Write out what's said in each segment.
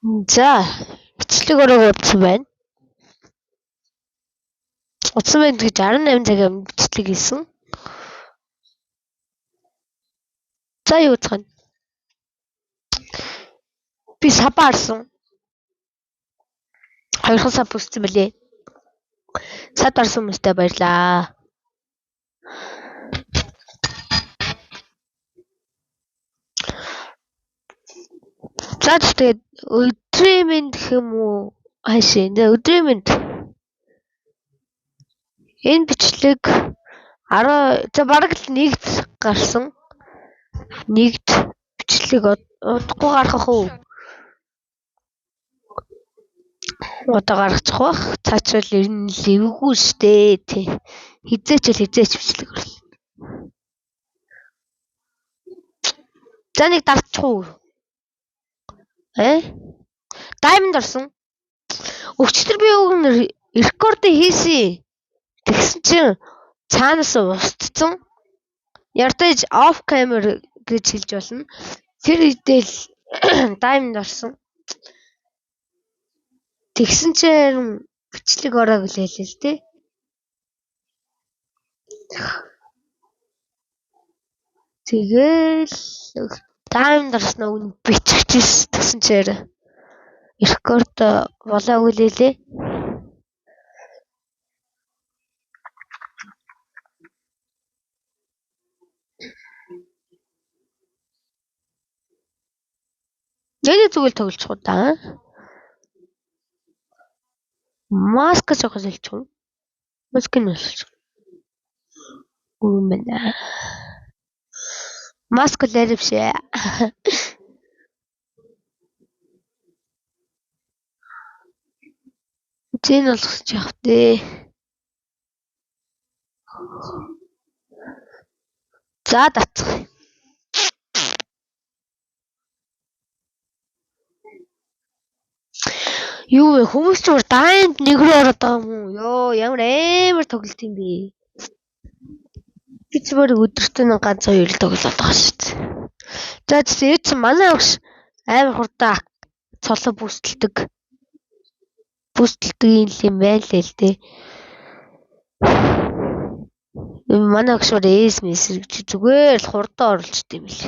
За, бичлэг өрөөг удсан байна. Удсан байна гэж 18 цагийн бичлэг хийсэн. За юу үзэх вэ? Би сав арсан. Хоёрхан сав бүсцэн мөлий. Сад арсан хүмүүстээ баярлаа. За тэгээд өдрийн мэнд гэх юм уу? Хаашаа энэ өдрийн мэнд. Энэ бичлэг 10 за бараг л нэгд гарсан. Нэгд бичлэг удахгүй гарах уу? Одоо гаргачих бах. Цаачвал ер нь л эвгүй штэ тий. Хизээч л хизээч бичлэг орлоо. За нэг дарчих уу? Э? Diamond орсон. Өчтөр би уг нь рекорд хийсэн. Тэгсэн чинь цаанаас устцсан. Ярьтаж off camera гэж хэлж болно. Тэр үедээ л Diamond орсон. Тэгсэн чинь бичлэг ороог л хэлээ л дээ. Тэгээл Diamond орсон уг нь бичихчихсэн. Тэгсэн чинь рекорд болоогүй л лээ. Нэг зүгээр тоглолцох уу да. Маск жоох солих уу? Маск нь солих. Үгүй мэн. Маск л арай биш ээ. Зэн болгож явах дээ. За дацах. Юу вэ? Хүмүүс ч бүр дайнд нэг рүү ороод байгаа юм уу? Йоо, ямар амар тоглолт юм бэ? Би ч бүр өдөртөө нэг ганц хоёр л тоглоод байгаа шүү дээ. За тэгсэн чи манай өгш амар хурдан цолоо бүсдэлдэг. Бүсдэлдэг юм юм байна лээ л дээ. Манай өгш бүр эс мэс гэж зүгээр л хурдан оруулж дим л.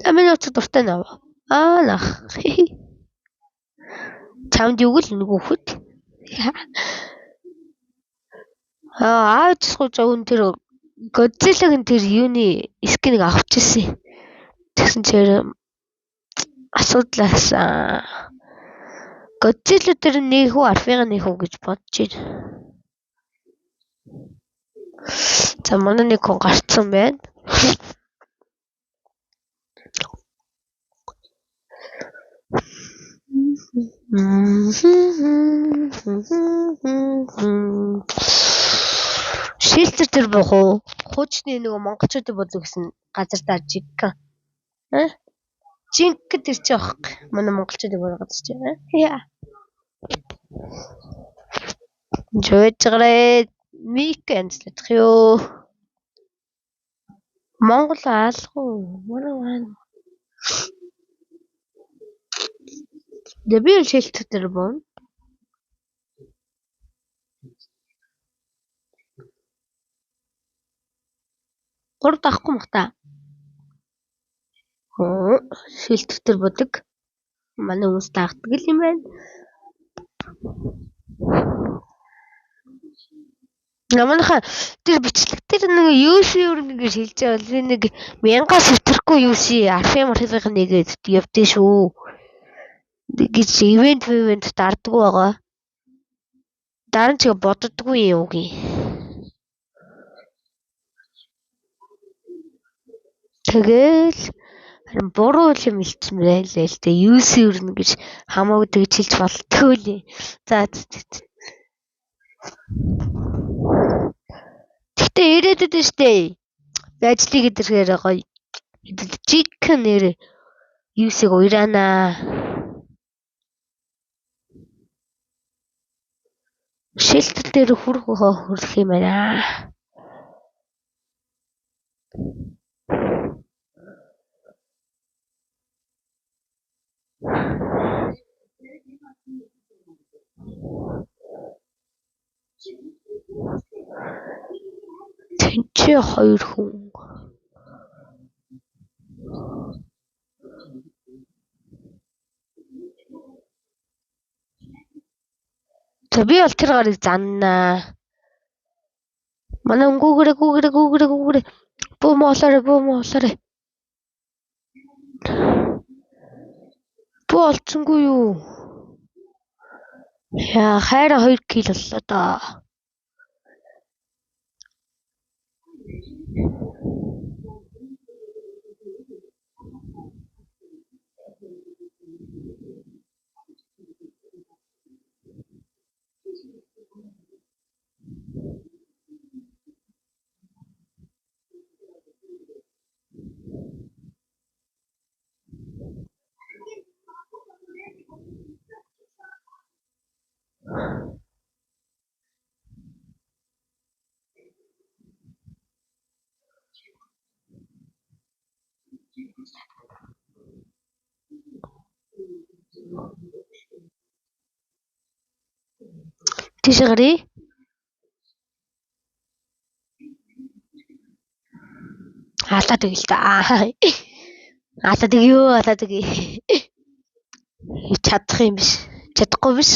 За миний утас дуртай нав. Аа нах. Чамд юу л нэг хүүхэд. Аа аав жисгүй жоо тэр Годзиллагын тэр юуны скинийг авчихсан. Тэгсэн чинь асуудлаасан. Годзилла тэр нэг үү арфига нэг үү гэж бодож байна. За манай нэг хүн гарцсан байна. Шилтер тэр бох уу? Хуучны нөгөө монголчуудын бодлого гэсэн газар даа жинхэнэ. Аа? Жинхэнэ тэр чи аахгүй. Манай монголчуудын бодлого газар чи. Яа. Жойж гараа мик янзлах ёо. Монгол алгуу. Манай маань. Тэгээ би л шилтер дээр буuna. Гурав даахгүй мах та. Шилтер дээр будаг. Манай хүмүүс дагдаг л юм байна. Манайхаа тэр бичлэг дээр нэг UC өрнө гэж хэлж байгаа бол би нэг мянгаас өтөрөхгүй UC арфын мархлынх нэгээд явдээ шүү гэж ивент ивент дардаггүй байгаа. Дараа нь ч боддоггүй юм үгүй. Тэгээл харин буруу юм хэлсэн байна лээ л дээ. UC өрнө гэж хамаагүй тэгж хэлж болтгоо лээ. За Гэхдээ ирээдүйд нь штэ. Би ажлыг идэрэхээр гоё. Жинхэнэ нэр UC-г уяраана. Shelter дээр хүрэх хүрэх юм байна. Тэнцээ хоёр хүн. За би бол тэр гарыг заннаа. Манай өнгөөгөрэ гүүгэрэ гүүгэрэ гүүгэрэ. Бүү моолоорой, бүү моолоорой. Бүү олцсонгүй юу? Яа, хайраа 2 кил боллоо доо. Тийш гаръя. Алаад өгье л да. Алаад өгье, алаад өгье. Чадах юм биш. Чадахгүй биш.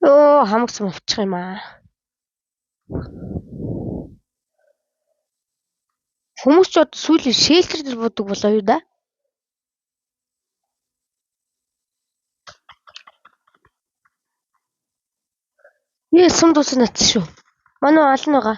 Өө хамаг сум авчих юм аа. Хүмүүс ч одоо сүүлийн шелтер дээр буудаг болоо юу да? Ээ сум дуусах натсан шүү. Манай олон байгаа.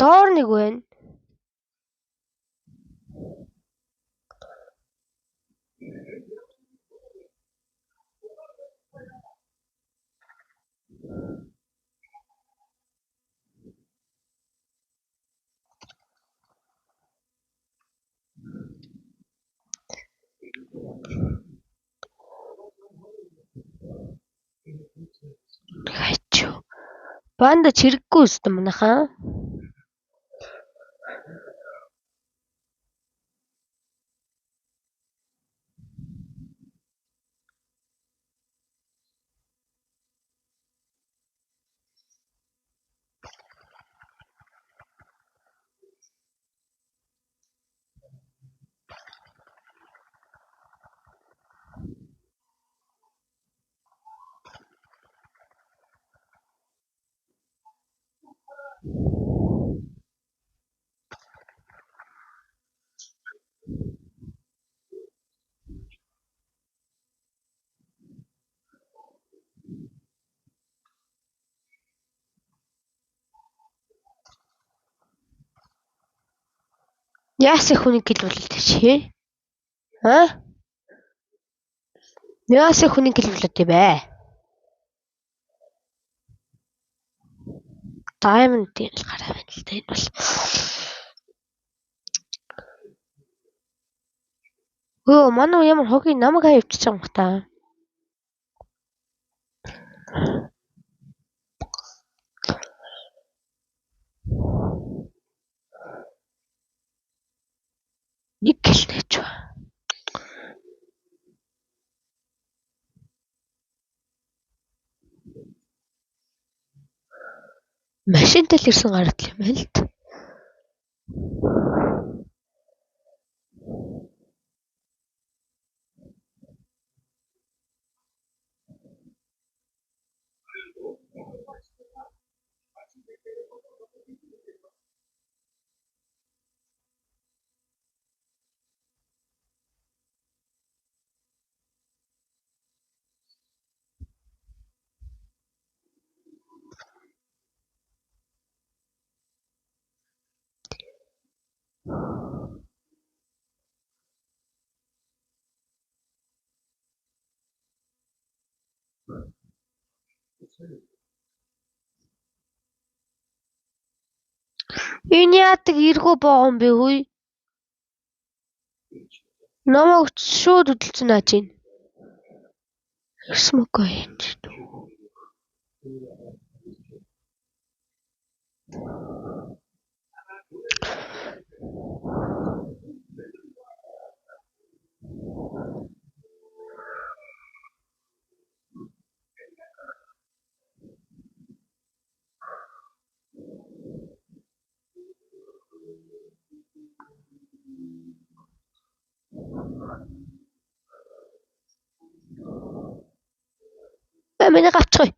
Доор нэг байна. Хачуу. Банда чирэггүй өстөн манайхаа. Яасан их хүний гэл болол тийч хээ? Аа? Яасан хүний гэлбэлүүд юм бэ? Diamond-ийн л гараа байна л да энэ бол. Өө манай ямар хогийн намайг хаа явчихж байгаа юм бах та. Нэг гэлнэж ба. Машинтай л ирсэн гараад л юм байна л да. Энэ яадаг эргүү боогон бэ хүй? Намайг шууд хөдөлсөн наа чинь. Смоко энэ. Миний авчихъя.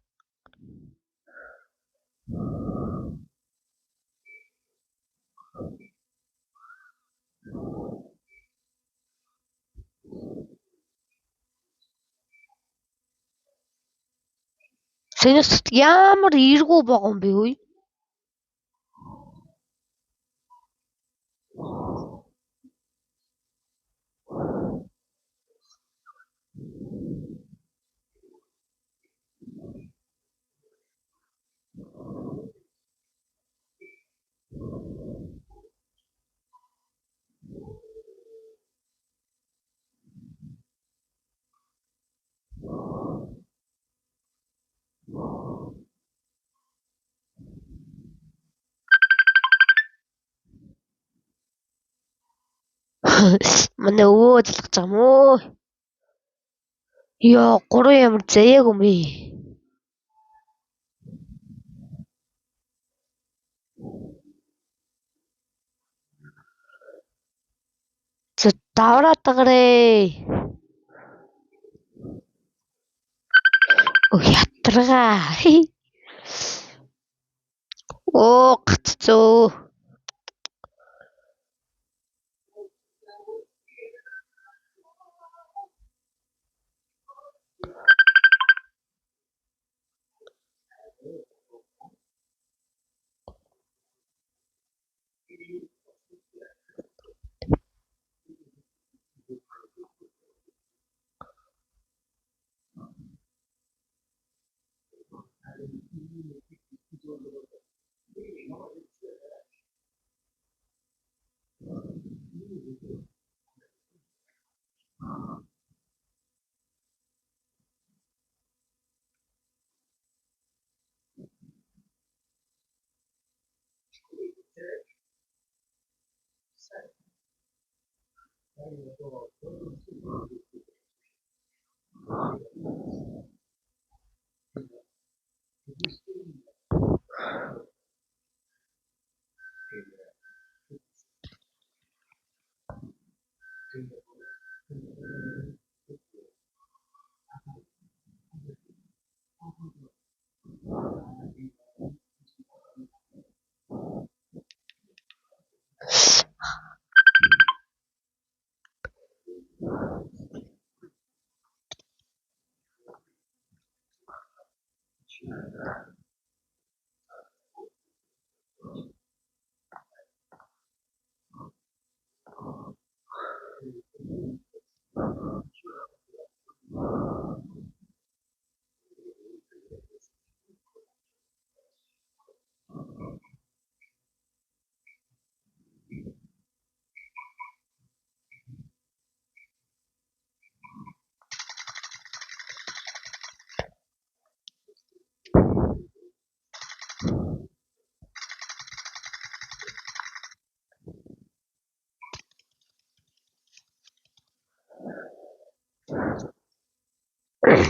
Сэнэс ямар эргүү боогон бэ хүй? Манай өвөө залгаж байгаа юм уу? Йоо, гурван ямар заяаг юм бэ? За давраад агарээ. Өө ятрага. Оо гаццөө.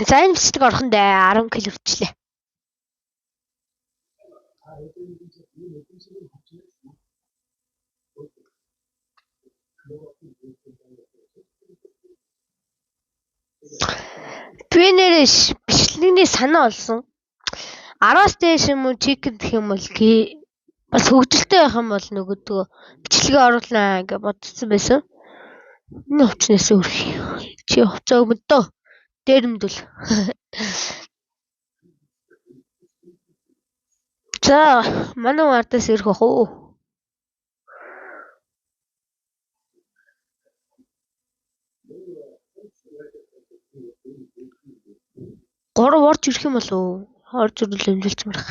За энэ бичлэг орхон дээ 10 кг хүрчлээ. Би нэрээ бичлэгний санаа олсон. 10-аас дээш юм уу chicken гэх юм бол бас хөгжилтэй байх юм бол нөгөөдгөө бичлэгээ оруулнаа гэж бодсон байсан. Энэ хувцснаас өрх. Чи хувцаа өмдөө. Дээрэмдвэл. За манай хүн ардаас ирэх бах уу? Гурав орж ирэх юм болов уу? Орж ирвэл эмзэлж марах.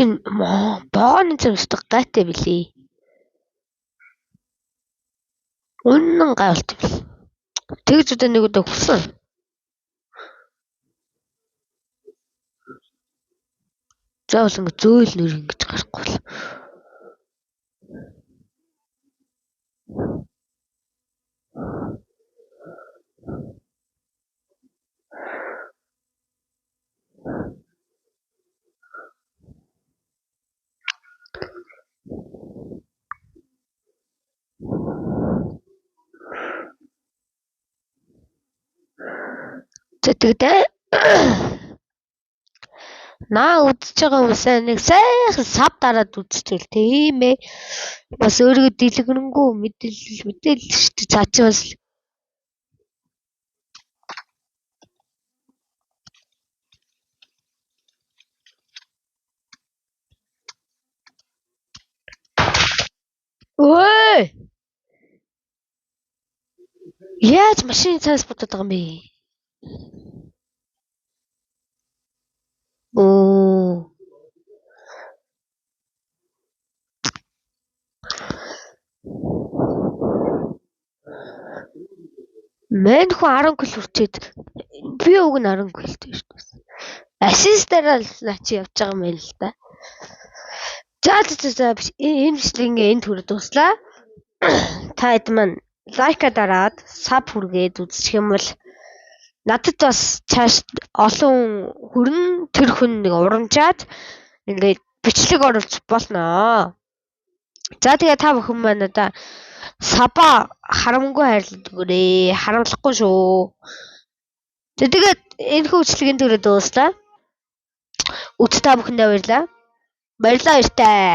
Энэ бооны зэмсдэг гайтай билий. Үнэн гайвалт бил. Тэгж удаа нэг удаа хүссэн. Заавал ингэ зөөл нүр ингэж гарахгүй л. За тэгдэ. Наа үзэж байгаа хүмүүсээ нэг сайхан сав дараад үзчихвэл тийм ээ. Бас өөрийгөө дэлгэрэнгүй мэдээлэл шүү дээ. Цаа чи бас Ой! Яаж машины цаас бодоод байгаа юм бэ? Оо. Мэн хүн 10 кг хүрчээд би уг нь 10 кг-тэй шүү дээ. Ассистаараа л наа чи явж байгаа юм байна л да. За за за энэ бичлэг ингээ энд хүрээд дуслаа. Та хэд маань лайка дараад саб хүргээд үзчих юм бол надад бас цааш олон хүн хүрнэ, тэр хүн нэг урамжаад ингээд бичлэг оруулж болноо. За тэгээ та бүхэн маань одоо саба харамгүй хайрлаад өгөөрэй. Харамлахгүй шүү. Тэгээд энэ хөвчлэгийн төрөд дууслаа. Үт та бүхэндээ баярлалаа. Баярлалаа баяртай.